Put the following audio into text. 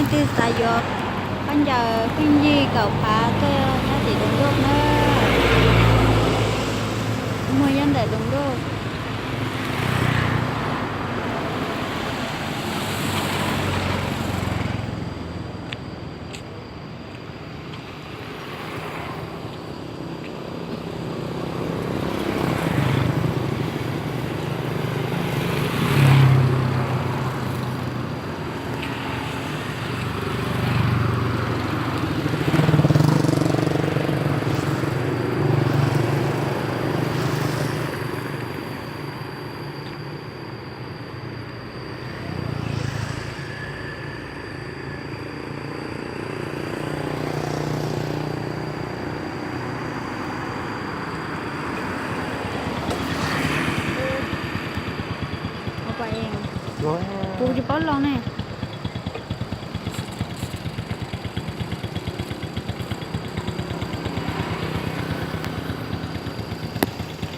Leej twg xav yuav khaub ncaws pheej yig kaum phav tuaj nyob tim Doos Doj na, muag nyob ntawm Doos Doj. Kuv tsis paub lus ne.